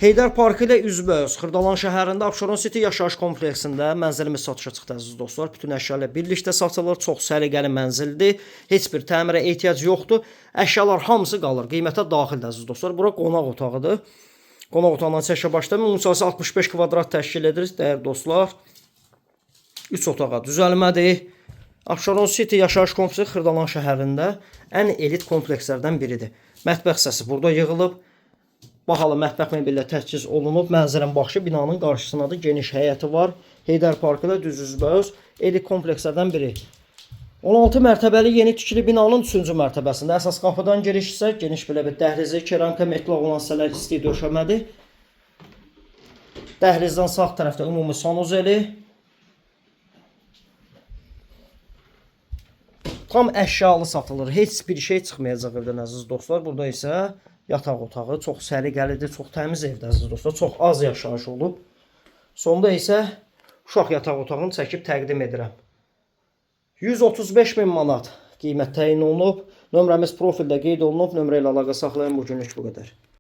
Heydər Parkı ilə üzbəüz Xırdalan şəhərində Abşeron City yaşayış kompleksində mənzilimiz satışa çıxdı, əziz dostlar. Bütün əşya ilə birlikdə satılır. Çox səliqəli mənzildir. Heç bir təmirə ehtiyac yoxdur. Əşyalar hamısı qalır. Qiymətə daxildir, əziz dostlar. Bura qonaq otağıdır. Qonaq otağından çəkişə başlayım. Ümumi sahəsi 65 kvadrat təşkil edir, dəyərli dostlar. 3 otağa düzəlmədir. Abşeron City yaşayış kompleksi Xırdalan şəhərində ən elit komplekslərdən biridir. Mətbəx hissəsi burada yığılıb. Bahalı mətbəx mebellə təchiz olunub. Mənzilin başı binanın qarşısındadır. Geniş həyəti var. Heydər Parkı ilə düz üzbəüz elit komplekslərdən biri. 16 mərtəbəli yeni tikili binanın 3-cü mərtəbəsində əsas qapıdan giriş isə geniş belə bir dəhlizi, keramika metlaq olan hissələr isti döşəmədir. Dəhlizdən sağ tərəfdə ümumi sanuzeli. Tam əşyalı satılır. Heç bir şey çıxmayacaq evdən, əziz dostlar. Burada isə yataq otağı çox səliqəlidir, çox təmiz evdir, əziz dostlar. Çox az yaşayış olub. Sonda isə uşaq yataq otağını çəkib təqdim edirəm. 135 min manat qiymət təyin olunub. Nömrəmiz profildə qeyd olunub. Nömrə ilə əlaqə saxlayın. Bu günlük bu qədər.